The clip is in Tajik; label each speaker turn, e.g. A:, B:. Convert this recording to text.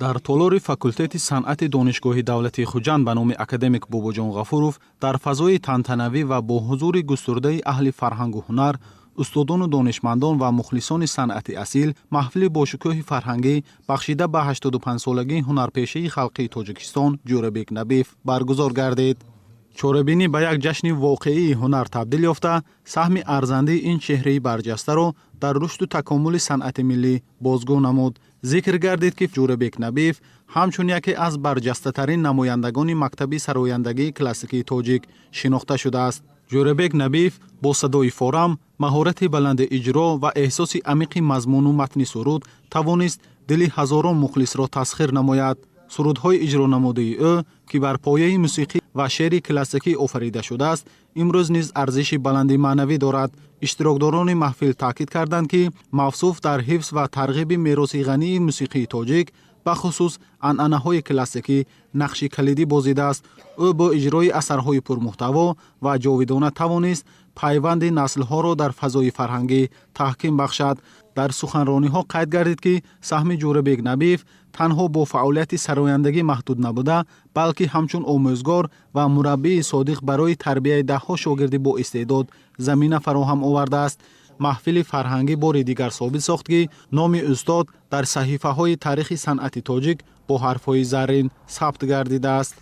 A: Дар толори факултети санъати Донишгоҳи давлатии Хуҷанд ба номи академик Бобоҷон Ғафуров дар фазои тантанавӣ ва бо ҳузури густурдаи аҳли фарҳангу ҳунар, устодону донишмандон ва мухлисони санъати асил маҳфили бошукӯҳи фарҳангӣ, бахшида ба 85-солагии ҳунарпешаи халқии Тоҷикистон Ҷӯрабек Набиев, баргузор гардид. Чорабинӣ ба як ҷашни воқеии ҳунар табдил ёфта, саҳми арзандаи ин чеҳраи барҷастаро дар рушду такомули санъати миллӣ бозгӯ намуд. Зикр гардид, ки Ҷӯрабек Набиев ҳамчун яке аз барҷастатарин намояндагони мактаби сарояндагии классикии тоҷик шинохта шудааст. Ҷӯрабек Набиев бо садои форам, маҳорати баланди иҷро ва эҳсоси амиқи мазмуну матни суруд тавонист дили ҳазорон мухлисро тасхир намояд. Сурудҳои иҷронамудаи ӯ, ки бар пояи мусиқӣ ва шеъри классикӣ офарида шудааст, имрӯз низ арзиши баланди маънавӣ дорад. Иштирокдорони маҳфил таъкид карданд, ки мавсуф дар ҳифз ва тарғиби мероси ғании мусиқии тоҷик, бахусус анъанаҳои классикӣ, нақши калидӣ бозидааст. Ӯ бо иҷрои асарҳои пурмуҳтаво ва ҷовидона тавонист пайванди наслҳоро дар фазои фарҳангӣ таҳким бахшад. Дар суханрониҳо қайд гардид, ки саҳми Ҷӯрабек Набиев танҳо бо фаъолияти сарояндагӣ маҳдуд набуда, балки ҳамчун омӯзгор ва мураббии содиқ барои тарбияи даҳҳо шогирди боистеъдод замина фароҳам овардааст. Маҳфили фарҳангӣ бори дигар собит сохт, ки номи устод дар саҳифаҳои таърихи санъати тоҷик бо ҳарфҳои заррин сабт гардидааст.